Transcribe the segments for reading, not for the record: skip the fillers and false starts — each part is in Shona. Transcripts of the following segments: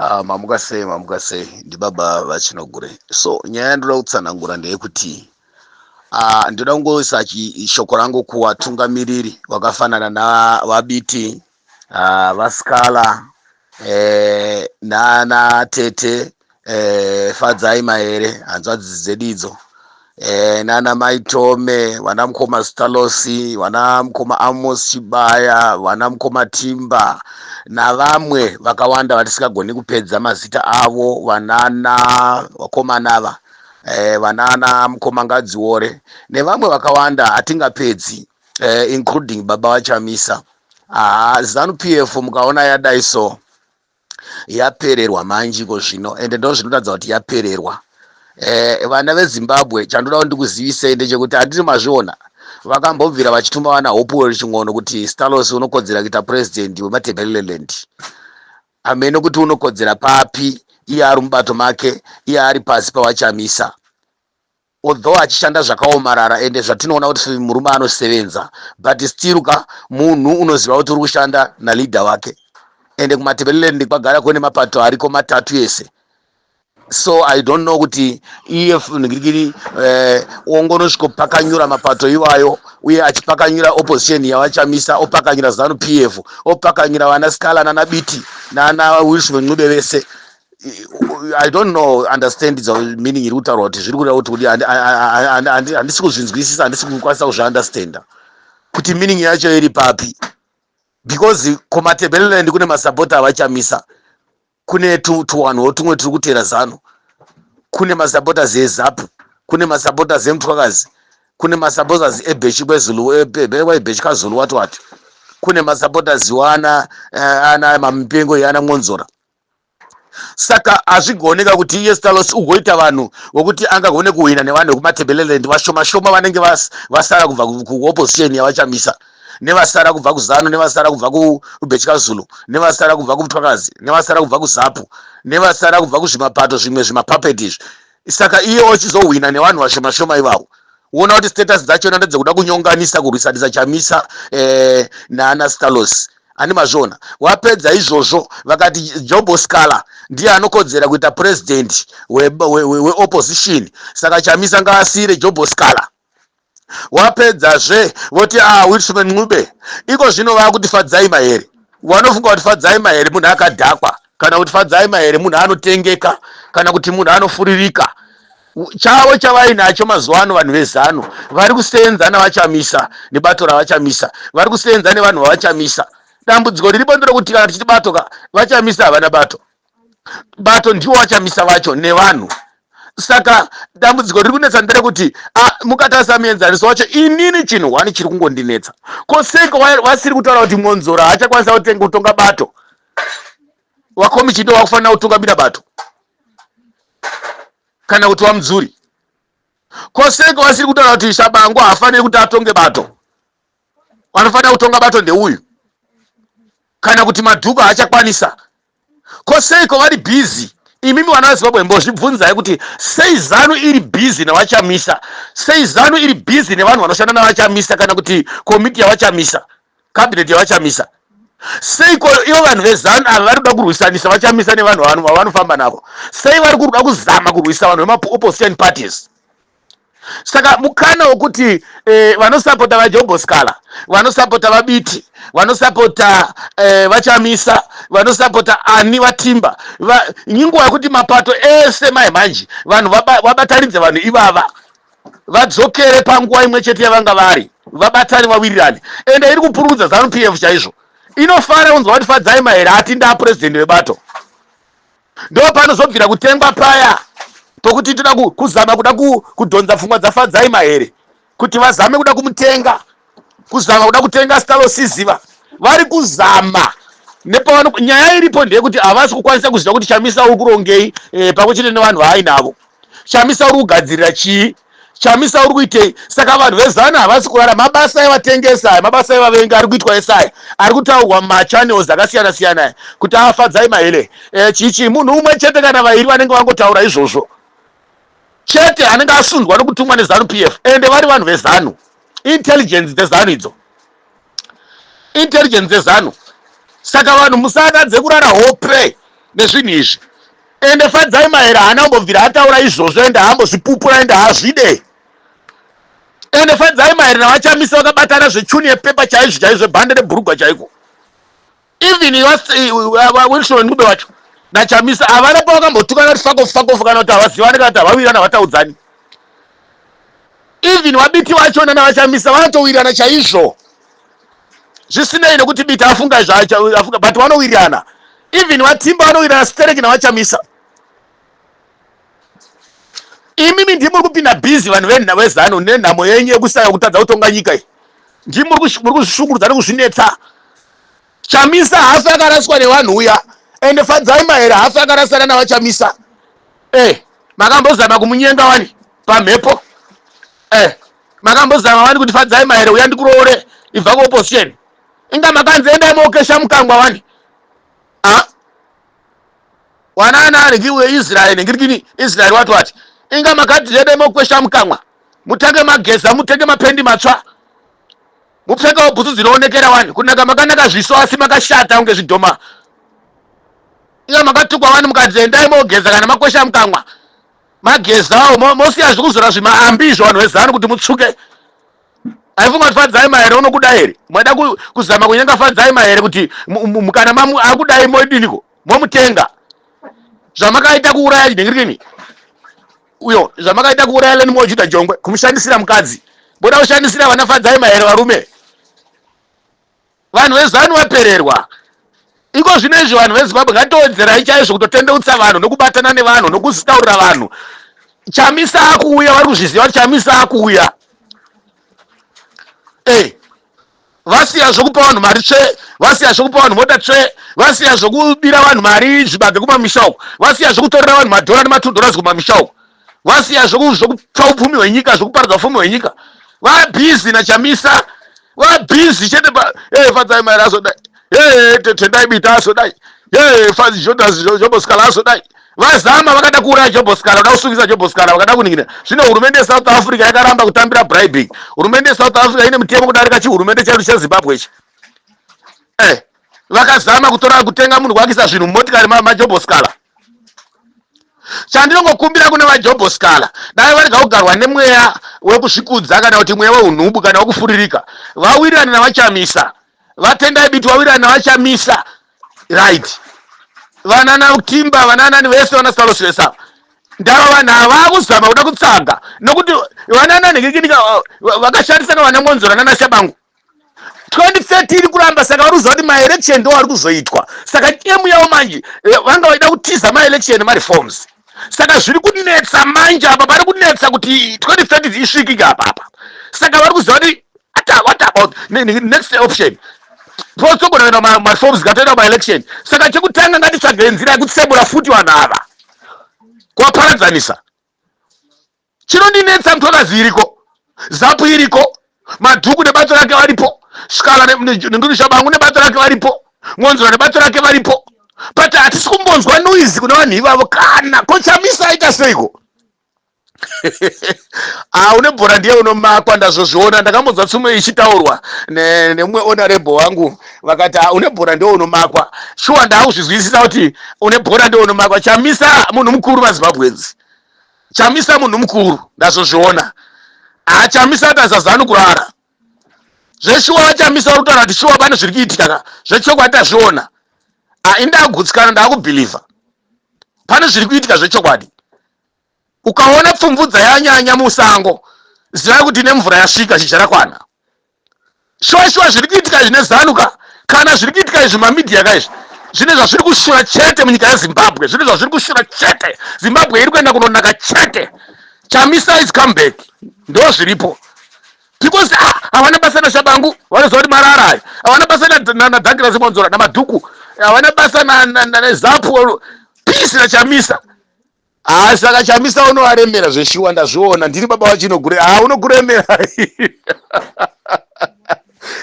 Ah, mamuka sei, mamuka sei, ndibaba vaChinogure. So nyaya yandoda kutsanangura ndeyekuti ah, ndoda kungoisa shoko rangu kuwatungamiriri wakafanana navaBiti, ah, vaScala, eh, nana tete eh, Fadzai Mahere, hanzvadzi dzedu idzo, eh, nana mai Tome, vana mukoma Stalosi, vana mukoma Amos Chibaya, vana mukoma Timba navamwe vakawanda vatisingagoni kupedza mazita avo, vanana vakomana ava, eh, vanana mukoma Ngadziore nevamwe vakawanda hatingapedzi, eh, including baba vaChamisa. Ah, ZANU PF mukaona yadai so yapererwa manje iko zvino, ende ndo zvinoratidza kuti yapererwa. Vana veZimbabwe, chandoda kuti ndikuzivisei ndechekuti handiti mazviona vakambobvira vachituma vana Hopewell Chin'ono kuti Stalos unokodzera kuita president weMatabeleland. Hameno kuti unokodzera papi, iye ari mubato make, iye ari pasi pavaChamisa, although achishanda zvakaomarara ende zvatinoona kuti murume anosevenza, but still ka munhu unoziva kuti uri kushanda naleader wake. Ende kuMatabeleland kwagara kune mapato ariko matatu ese, so I don't know kuti iye ngirikiri ongonosvikopakanyura mapato iwayo, uye achipakanyura opposition yavaChamisa, opakanyura ZANU PF, opakanyura vana Scala nana Biti nana Wilson Ncube vese. I don't know, understand the meaning iri kutaurwa kuti zviri kureva kuti kudi. Handisi kuzvinzwisisa, handisi kukwanisa kuzviunderstanda kuti meaning yacho iri papi, because kuMatebeleland kune masapota avaChamisa, kune tuwanhuwo tumwe turi kuteera ZANU, kune masupporters eZAPU, kune masupporters eMutwakazi, kune masupporters eBhechi kweZulu, ebhechi kaZulu, wati wati, kune masupporters wana ana mamupengo yana Mwonzora. Saka hazvigoneka kuti iye Stalos ugoita vanhu vokuti angagone kuhwina nevanhu vekuMatebeleland vashoma shoma vanenge vasara kubva kuopposition yavaChamisa, nevasara kubva kuZANU, nevasara kubva kuBhechikazulu, nevasara kubva kuMutwakazi, nevasara kubva kuZAPU, nevasara kubva kuzvimapato zvimwe zvimapuppet izvi. Saka iye ochizohwina nevanhu vashoma shoma ivavo, uona kuti status dzachona ndedzekuda kunyonganisa, kurwisanisa Chamisa naana Stalos. Ani mazviona? Wapedza izvozvo, vakati Jobo Scala ndiye anokodzera kuita president weopposition, saka Chamisa ngaasiyire Jobo Scala. Wapedzazve voti a ah, Wilson Ncube. Iko zvino vakuti Fadzai Mahere. Wanofunga kuti Fadzai Mahere munhu akadhakwa, kana kuti Fadzai Mahere munhu anotengeka, kana kuti munhu anofuririka? Chavo chavainacho mazuva ano, vanhu veZANU vari kusenza navaChamisa nebato ravachamisa, vari kusenza nevanhu vavachamisa. Dambudziko riripo nderekuti kana tichiti bato ka, vaChamisa havana bato, bato ndiwo vachamisa vacho nevanhu. Saka dambudziko riri kunetsa nderekuti mukatarisa muenzaniso wacho, inini chinhu hwani chiri kungondinetsa, ko seko vasiri kutaura kuti Mwonzora haachakwanisa kutenga kutonga bato, wakomichi ndo wakufanira kutungamira bato, kana kuti waMudzuri? Ko seko vasiri kutaura kuti Shabangu haafaniri kuti atonge bato, vanofanira kutonga bato ndeuyu, kana kuti Madhuku haachakwanisa? Ko seiko vari busy? Imimi vana veZimbabwe, mbozvibvunzai kuti sei ZANU iri busy navachamisa, sei ZANU iri busy nevanhu vanoshanda navachamisa, kana kuti komiti yavachamisa, cabinet yavachamisa? Seiko ivo vanhu veZANU ava vari kuda kurwisanisa vachamisa nevanhu vavanofamba navo? Sei vari kuda kuzama kurwisa vanhu vemaopposition parties? Saka mukana wekuti vanosapota vaJobo Scala, vanosapota vaBiti, vanosapota vaChamisa, vanosapota ani, vaTimba, inguva yekuti mapato ese mai manje vanhu vabatanidze vanhu ivava, vadzokere panguva imwe chete yavanga vari, vabatane, vawirirane. Ende iri kupururudza ZANU PF chaizvo, inofara unzwa kuti Fadzai Mahere ati ndapurezidendi webato. Ndo panozobvira kutengwa paya pokuti toda kuzama kuda kudhonza pfungwa dzaFadzai Mahere kuti vazame kuda kumutenga, kuzama kuda kutenga Stalo Siziva. Vari kuzama nepavano. Nyaya iripo ndeyekuti havasi kukwanisa kuziva kuti Chamisa uri kurongei pamwe chete nevanhu vaainavo. Chamisa uri kugadzirira chii? Chamisa uri kuitei? Saka vanhu veZANU havasi kurara. Mabasa evatengesi aya, mabasa evavengi ari kuitwa esaya ari kutaurwa mumachannels akasiyana siyana aya kuti aFadzai Mahere, chii chii, munhu umwe chete kana vairi vanenge vangotaura izvozvo chete, anenge asundwa nokutumwa neZANU PF, ende vari vanhu veZANU, intelligence dzeZANU idzo, intelligence dzeZANU. Saka vanhu musadadze kurara hope. Nezvinhu izvi. Ende Fadzai Mahere haana kumbobvira ataura izvozvo ende haambozvipupura ende haazvide. Ende Fadzai Mahere naVaChamisa vakabatana zvechuni yepepa chaizvo chaizvo zvebhande rebhurugwa chaiko. Even Wilson Ncube wacho naChamisa havana pavakambotukana kuti fakofu fakofu kana kuti havazivani kana kuti havawirirani havataudzani. Even vaBiti vacho nanaVaChamisa vanotowirirana chaizvo. Zvisinei nekuti Biti afunga izvo afunga but vanowirirana. Even vaTimba vanowirirana stereki naVaChamisa. Imimi ndimi muri kupinda busy vanhu veZanu nenhamo yenyu yekusaya kutadza kutonga nyika iyi. Ndimi muri kuzvishungurudza nekuzvinetsa. Chamisa hafi akaraswa nevanhu uya ende Fadzai Mahere hafi akarasana naVaChamisa. Eh, makambozama kumunyenga wani pamhepo. Eh, makambozama wani kuti Fadzai Mahere uya ndikuroore ibva kuopposition. Inga makanzi endai mokesha mukangwa wani. Ah? Wanana ngiwe Israel ngirikini Israel wati wati. Inga makati endai mokwesha mukamwa. Mutange mageza mutenge mapendi matsva. Mupfekawo bhutsu dzinoonekera wani kunaka makanaka zviso asi makashata kunge zvidhoma. Inga makatukwa wani mukadzi endai mogeza kana makwesha mukamwa. Magezawo mosiya zvekuzora zvimaambi izvo vanhu vezanu kuti mutsvuke. Aifunga kuti Fadzai Mahere unokuda here? Maida kuzama kunyenga Fadzai Mahere kuti kana mamu akudai modiniko? Momutenga. Zvamakaita kuuraya chinhengirini uyo zvamakaita kuuraya Learnmore Judah Jongwe kumushandisira mukadzi. Moda kushandisira vana Fadzai Mahere varume. Vanhu veZanu vapererwa. Iko zvino izvi vanhu veZimbabwe ngatowedzerai chaizvo kutotendeutsa vanhu nokubatana nevanhu nokuzitaurira vanhu. Chamisa akuuya vari kuzviziva kuti Chamisa akuuya. Eh, vasiya zvekupa vanhu mari tsve, vasiya zvekupa vanhu mota tsve, vasiya zvekubira vanhu mari zvibage kumamisha uko, vasiya zvekutorera vanhu madhora nematudhoras kumamisha uko, vasiya zvekupa upfumi hwenyika, zvekuparadza upfumi hwenyika. Vabhizi naChamisa. Vabhizi chete pa hey, Fadzai Mahere azodai, hey, Tendai Biti azodai, hey, Fadzi Jodas Jobo Sikhala azodai. Vazama vakada kuuraya Jobo Sikhala, kuda kusungisa Jobo Sikhala, vakada kuningira. Zvino hurumende yeSouth Africa yakaramba kutambira bribing. Hurumende yeSouth Africa ine mutemo kudarika chihurumende chedu cheZimbabwe ichi. Eh, vakazama kutora kutenga munhu kuakisa zvinhu mumotikari maJobo Sikhala. Chandinongokumbira kune vaJobho Sikhala, dai varega kugarwa nemweya wekuzvikudza kana kuti mweya weunhubu kana wekufuririka. Vawirirane naVaChamisa. VaTendai Biti vawirirane naVaChamisa. Right. Vanana Timba, vananani vese vana Salos vese ava. Ndava vanhu ava vakuzama kuda kutsvaga nokuti vanana nhekekenika vakashandisa kavana Mwonzora nana Shabangu. 2013 kuramba saka vari kuziva kuti maelection ndo ari kuzoitwa saka emu yavo manje eh, vanga vaida kutiza maelection nemareforms saka zviri kunetsa manje apa pari kunetsa kuti 2030 isvikike apa apa saka vari kuziva kuti what about next option totogona kuenda mareforms ngatoenda maelection saka chekutanga ngatitsvage nzira yekutsebura futi vanhu ava kuvaparadzanisa Chinondinetsa mthwakazi iriko, Zapu iriko, Madhuku nebato rake varipo, Sikhala neNdunu Shabangu nebato rake varipo, Mwonzora nebato rake varipo. But hatisi kumbonzwa noise kuna vanhu ivavo kana. Ko Chamisa aita seiko? Ah, une bhora ndiye unomakwa ndazozviona ndakambonzwa tsumo ichitaurwa nemumwe honorable wangu vakati ah, une bhora ndiye unomakwa shuwa ndaakuzvizwisisa kuti une bhora ndiye unomakwa chamisa munhu mukuru mazimbabweans Chamisa munhu mukuru ndazozviona. Ah Chamisa ataza zanu kurara. Zveshuwa vaChamisa vari kutaura kuti shuwa pane zviri kuitika ka. Zvechokwadi tazviona. Ah ini ndakugutsikana ndakubhilivha. Pane zviri kuitika zvechokwadi. Ukaona pfumvudza yanyanya musango zivai kuti nemvura yasvika zhizha rakwana. Shuwa shuwa zviri kuitika izvi nezanu ka kana zviri kuitika izvi mamidia ka izvi zvine zvazviri kushura chete munyika yezimbabwe zvine zvazviri kushura chete zimbabwe iri kuenda kunonaka chete chamisa is come back ndo zviripo because ah, havana basa nashabangu vanoziva kuti marara ayo havana basa nadhangirasi monzora namadhuku havana basa nezapu peace nachamisa Haa saka Chamisa unovaremera zveshuwa ndazviona ndiri baba vachinogure haa unokuremera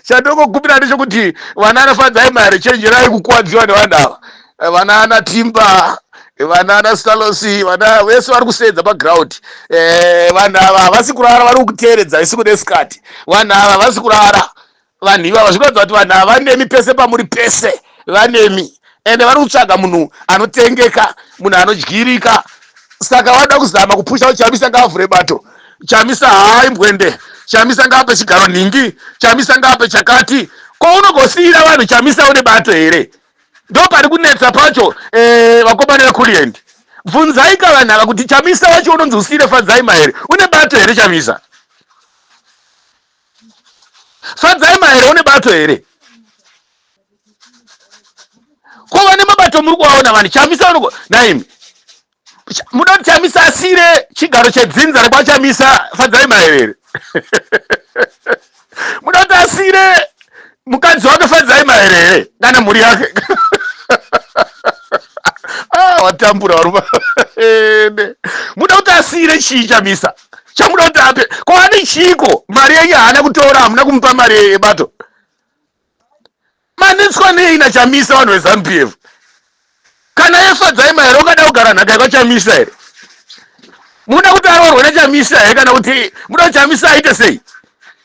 chandongokumbira ndechekuti vana anafadzai mari chenjerai kukuwadziwa nevanhu ava vana ana timba vana ana stalosi vana vese vari kuseedza paground eh, vanhu ava havasi kurara vari kukuteeredza isi kune sikati vanhu ava havasi kurara vanhu ivava zvinoratidza kuti vanhu ava vanemi pese pamuri pese vanemi Ende vari kutsvaga munhu anotengeka, munhu anodyirika. Saka vanoda kuzama kupusha kuti Chamisa ngaavhure bato. Chamisa haai mbwende. Chamisa ngaape chigaro nhingi. Chamisa ngaape chakati. Ko unogosiira vanhu Chamisa une bato here? Ndopari kunetsa pacho eh, vakomana veKulient. Bvunzai ka vanhu ava kuti Chamisa wacho unonzi usiire Fadzai Mahere. Une bato here Chamisa? Fadzai Mahere une bato here? Ko vane mabato muri kuvaona vani? Chamisa unoko naimi. Muda kuti Chamisa asire chigaro chedzinza rekwaChamisa Fadzai Mahere here? Muda kuti asire mukadzi wake Fadzai Mahere here kana mhuri yake? Ah, watambura varume. Muda kuti asire chii Chamisa? Chamuda kuti ape? Ko ane chiiko? Mari yenyu haana kutora, hamuna kumupa mari yebato. Manetswa nei naChamisa vanhu veZanu PF? Kana yeFadzai Mahere ungada kugara nhaka yekwaChamisa here? Muda kuti aroorwe naChamisa here kana kuti muda kuti Chamisa aite sei?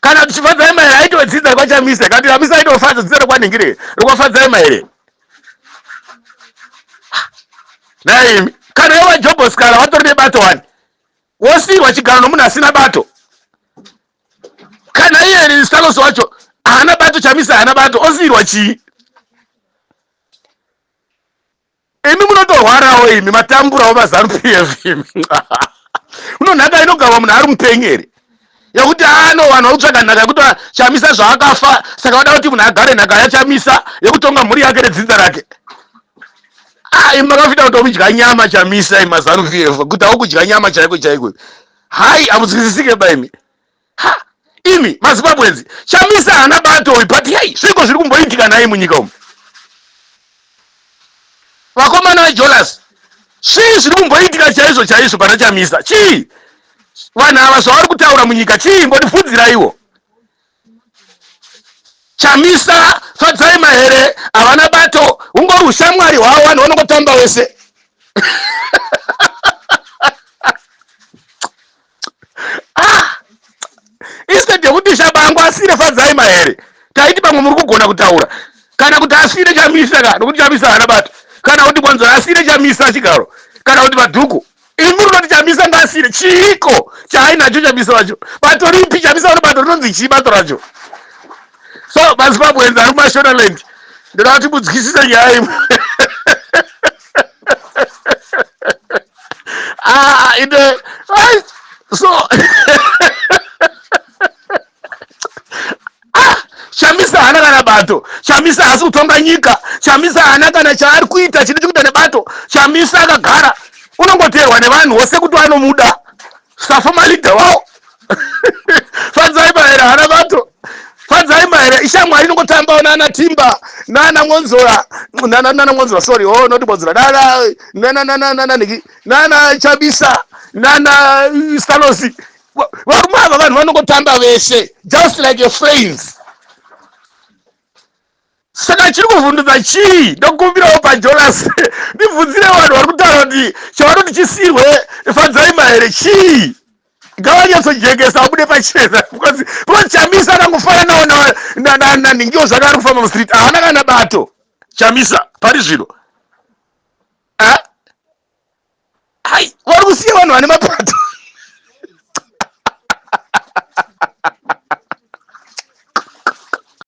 Kana kuti Fadzai Mahere aite wedzinza rekwaChamisa kana kuti Chamisa aite wefadza dzinza rekwanhingire rekwaFadzai Mahere? Naimi kana yevaJobo Sikhala vatori nebato wani wosiirwa chigaro nomunhu asina bato. Kana iye Stalos wacho haana bato, Chamisa haana bato, osiirwa chii? Imi munotorwarawo imi, matamburawo maZanu PF imi. Unonhaka inogarwa munhu ari mupenyu here? Yekuti ano vanhu vari kutsvaga nhaka yekuti Chamisa zvaakafa, saka vada kuti munhu agare nhaka yaChamisa yekutonga mhuri yake nedzinza rake. Ah, imi makafita kutomudya nyama Chamisa imi maZanu PF, kuti aukudya nyama chaiko chaiko. Hai, hamunzwisisike ba imi. Ha, imi maZimbabweans, Chamisa haana bato uyu, but hey, zviko zviri kumboitika nhai munyika umu? Vakomana veJolas, zvii zviri kumboitika chaizvo chaizvo pana Chamisa? Chii? Vanhu ava zvavari kutaura munyika chii? Mbondifudziraiwo. Chamisa, Fadzai Mahere havana bato, ungori ushamwari hwavo, vanhu vanongotamba wese. Ah! Instead yekuti Shabangu asire Fadzai Mahere, taiti pamwe muri kugona kutaura kana kuti asire Chamisa ka, nokuti Chamisa haana bato, kana kuti Kwanzora asire Chamisa chigaro, kana kuti Madhuku. Imi munoti Chamisa ngaasire chiiko chaainacho Chamisa wacho? Bato ripi Chamisa uno bato rinonzi chii bato racho? So maZimbabweans ari kuMashonaland ndoda kuti munzwisise nyaya imwe. Ah, ine so ah, Chamisa haana kana bato. Chamisa haasi kutonga nyika. Chamisa haana kana chaari kuita chine chekuita nebato. Chamisa akagara unongoteerwa nevanhu vose kuti vanomuda safoma leader wavo. Fadzai Mahere haana bato. Fadzai Mahere ishamwari inongotambawo nana Timba nana Mwonzora nana nana Mwonzora sorry oh not Mwonzora nana nana nana nana niki nana Chamisa nana Stalosi. Varume ava vanhu vanongotamba vese just like a friends. Saka chiri kuvhundutsa chii? Ndokumbirawo paJolas ndibvunzire vanhu vari kutaura kuti chavanoti chisirwe Fadzai Mahere chii? Ngavanyatsojekesa vabude pachena because because Chamisa akangofananawo nanhingiwo zvake ari kufamba mustreet haana kana bato Chamisa pari zvino. Hai, vari kusiya vanhu vane mapato.